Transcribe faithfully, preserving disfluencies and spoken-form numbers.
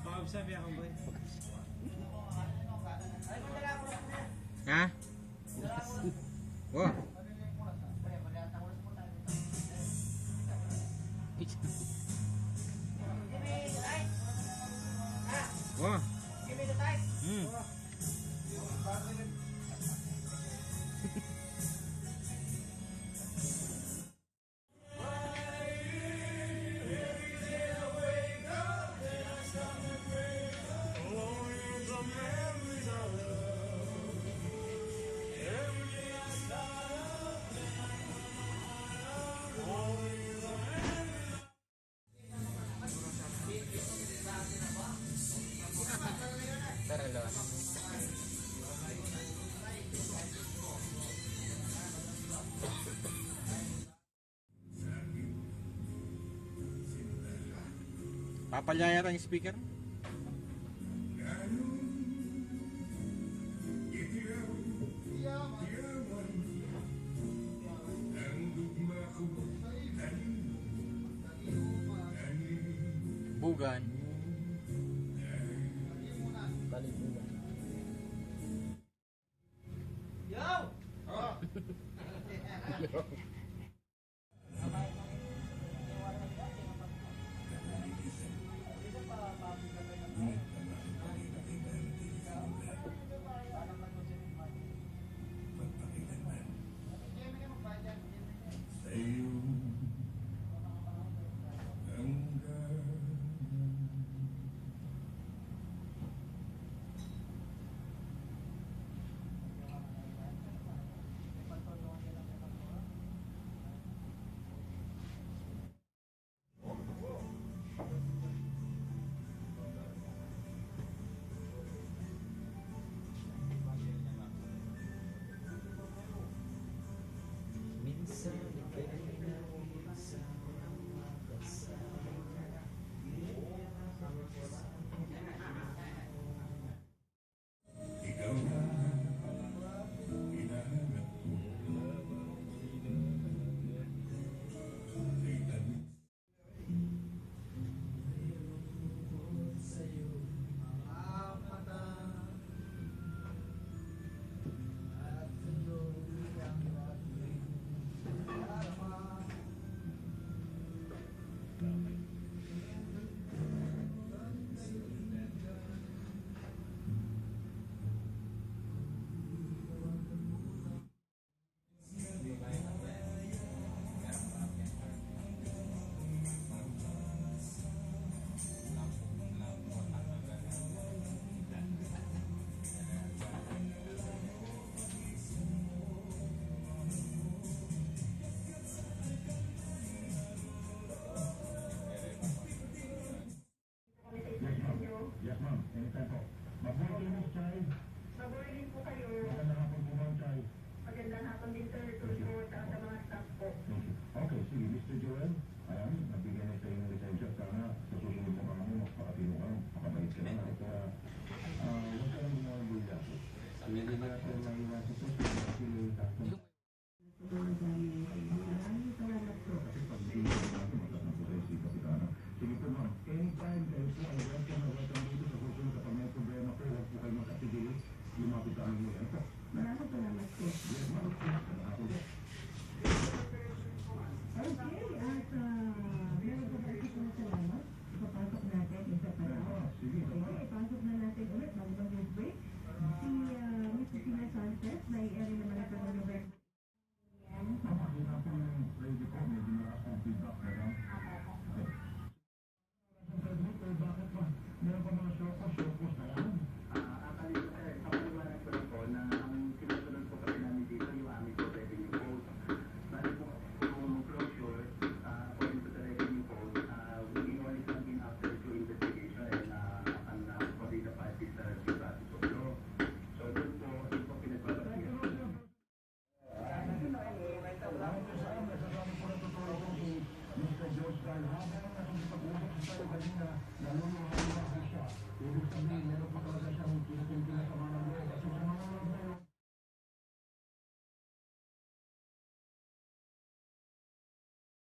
Paubsa, biya' kang boy. Ha? Wo. Wo. Hmm. Papalya yata ing speaker. Bugan. Balik bugan. Yo! Oh. Yes, ma'am. Yes, ma'am. Anytime po. Mabuhay kayo, Miss Chai. Mabuhay din po kayo. Magandang hapon po, Ma'am Chai. Magandang hapon din, sir. Thank you. Sa, sa mga staff po. Thank you. Okay, sige, Mister Joel, ayan, nabigyan na tayo ng lisensya. Sana sa susunod mo kami, magpakatino ka, makabait ka na. At, ah, ah, huwag ka lang gumawa ng bulyaso. Hindi natin maiwasan ito. Kasi may taktong Salamat po. Sige po, ma'am. Anytime kayo po ay welcome na welcome dito sa susunod. Kapag may problema po, huwag po kayo magkatigulo. Lumapit sa amin muli. Ano po? Maraming salamat po. Yes, ma'am. Magandang hapon po. Okay, at, ah, meron pa ba isang salamat? Ipapasok natin, isa pa daw. Ah, sige, isa pa. Sige, ipasok na natin ulit bago mag-break. Si, ah, Miss Christina Sanchez, nai-area naman ito ng November. Ma'am, ang hirap ng radio po, medyo malakas pong feedback, madam. Bakit pa? Meron pa mga show cause, show cause na lang. Ah, actually, sir, papaliwanag ko lang po na ang sinusunod po kasi namin dito yung aming po revenue code. Bali po kasi po yung closure, ah, according to the revenue code, ah, we only come in after due investigation and, ah, upon, ah, for the parties, ah, due process of law. So, doon po, yun po pinagbabasihan. Mister George Dalhaban,